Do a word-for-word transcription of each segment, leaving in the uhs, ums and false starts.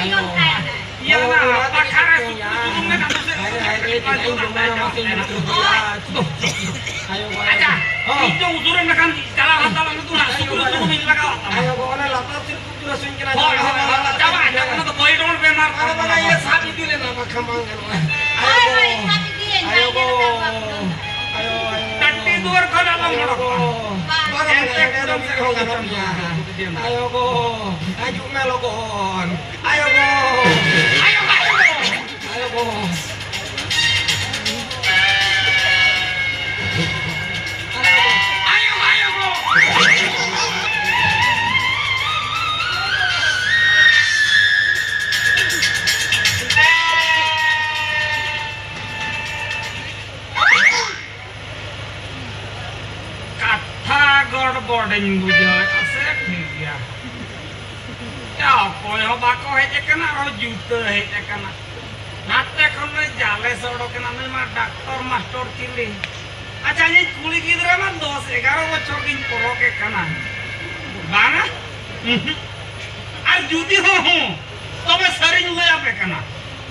ᱟᱭᱳ ᱜᱚ᱾ ᱤᱭᱟᱹ ᱚᱱᱟ ᱯᱟᱠᱷᱟᱨ ᱨᱮ ᱥᱩᱠᱨᱤ ᱥᱩᱱᱩᱢ ᱢᱮᱱᱟᱜ ᱫᱚ ᱥᱮ? ᱟᱭᱳ ᱜᱚ᱾ ᱟᱪᱪᱷᱟ, ᱤᱧ ᱫᱚ ᱩᱥᱩᱨᱮᱢ ᱞᱮᱠᱷᱟᱱ ᱪᱟᱞᱟᱣ ᱦᱟᱛᱟᱲ ᱞᱮᱱ ᱛᱩᱱᱟ, ᱥᱩᱠᱨᱤ ᱥᱩᱱᱩᱢᱤᱧ ᱞᱟᱜᱟᱣ ᱟᱜ ᱛᱟᱢᱟ᱾ ᱟᱭᱳ ᱜᱚ, ᱚᱱᱟ ᱞᱟᱛᱟᱨ ᱥᱮᱫ ᱠᱚ ᱩᱛᱩ ᱨᱟᱥᱮᱧ ᱠᱟᱱᱟ᱾ ᱦᱳᱭ, ᱦᱳᱭ, ᱦᱳᱭ, ᱪᱟᱵᱟ, ᱪᱟᱵᱟ, ᱚᱱᱟ ᱫᱚ ᱵᱚᱭ ᱰᱚᱞ ᱵᱮᱢᱟᱨ ᱠᱟᱱᱟ᱾ ᱟᱨ ᱚᱱᱟ ᱤᱭᱟᱹ ᱥᱟᱵ ᱤᱫᱤ ᱞᱮᱱᱟ, ᱵᱟᱠᱷᱟᱱ ᱵᱟᱝ ᱜᱟᱱᱚᱜᱼᱟ᱾ ᱦᱳᱭ, ᱦᱳᱭ, ᱥᱟᱵ ᱤᱫᱤᱭᱟᱹᱧ, ᱟᱭᱳ ᱜᱚ, ᱟᱭᱳ, ᱟᱭᱳ᱾ ᱴᱟᱴᱤ ᱫᱩᱣᱟᱹᱨ ᱠᱷᱚᱱ ᱟᱞᱚᱢ ᱚᱰᱚᱠᱚᱜᱼᱟ᱾ ᱵᱟᱝ, ᱵᱟᱝ, ᱮᱱᱛᱮ ᱮᱱᱛᱮ ᱮᱠᱫᱚᱢ ᱮᱠᱫᱚᱢ ᱥᱮ ᱦᱚᱸ ᱜᱟᱱᱚᱜ ᱜᱮᱭᱟ᱾ ᱟᱭᱳ ᱜᱚ᱾ ᱦᱤᱡᱩᱜ ᱢᱮ ᱞᱚᱜᱚᱱ᱾ ᱟᱭᱳ ᱜᱚ! ᱟᱭᱳ ᱜᱚ! ᱟᱭᱳ ᱜᱚ! ᱟᱭᱳ ᱜᱚ! ᱟᱭᱳ ᱜᱚ! ᱟᱭᱳ ᱜᱚ! ᱠᱟᱛᱷᱟ ᱜᱚᱲᱵᱚᱲᱤᱧ ᱵᱩᱡᱷᱟᱹᱣᱮᱫᱼᱟ ᱥᱮ ᱴᱷᱤᱠ ᱜᱮᱭᱟ? ᱭᱟ, ᱚᱠᱚᱭ ᱦᱚᱸ ᱵᱟᱠᱚ ᱦᱮᱡ ᱟᱠᱟᱱᱟ, ᱟᱨᱦᱚᱸ ᱡᱩᱛᱟᱹ ᱦᱮᱡ ᱟᱠᱟᱱᱟ᱾ ᱱᱟᱛᱮ ᱠᱷᱚᱱ ᱱᱩᱭ ᱡᱟᱞᱮ ᱥᱚᱲᱚᱠ ᱮᱱᱟ, ᱱᱩᱭ ᱢᱟ ᱰᱟᱠᱛᱚᱨ ᱢᱟᱥᱴᱚᱨ ᱪᱤᱞᱤ᱾ ᱟᱪᱪᱷᱟ, ᱤᱧ ᱠᱩᱲᱤ ᱜᱤᱫᱽᱨᱟᱹ ᱢᱟ ᱫᱚᱥ ᱮᱜᱟᱨᱚ ᱵᱚᱪᱷᱚᱨ ᱜᱤᱧ ᱯᱚᱨᱚᱠᱮ ᱠᱟᱱᱟ᱾ ᱵᱟᱝᱟ? ᱩᱸᱦᱩᱸ᱾ ᱟᱨ ᱡᱩᱫᱤ ᱦᱚᱸ, ᱦᱚᱸ, ᱛᱚᱵᱮ ᱥᱟᱹᱨᱤᱧ ᱞᱟᱹᱭ ᱟᱯᱮ ᱠᱟᱱᱟ᱾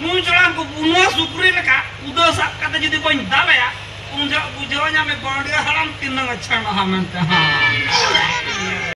ᱱᱩᱭ ᱡᱚᱲᱟᱢ ᱠᱚ ᱵᱩᱱᱩᱣᱟ ᱥᱩᱠᱨᱤ ᱞᱮᱠᱟ ᱩᱫᱟᱹ ᱥᱟᱵ ᱠᱟᱛᱮ ᱡᱩᱫᱤ ᱵᱟᱹᱧ ᱫᱟᱞᱮᱭᱟ, ᱩᱱ ᱡᱚᱦᱚᱜ ᱵᱩᱡᱷᱟᱹᱣ ᱧᱟᱢᱮ ᱵᱟᱹᱣᱰᱤ ᱦᱟᱲᱟᱢ ᱛᱤᱱᱟᱹᱝ ᱮ ᱪᱷᱟᱲᱟᱦᱟ ᱢᱮᱱᱛᱮ᱾ ᱦᱮᱸ᱾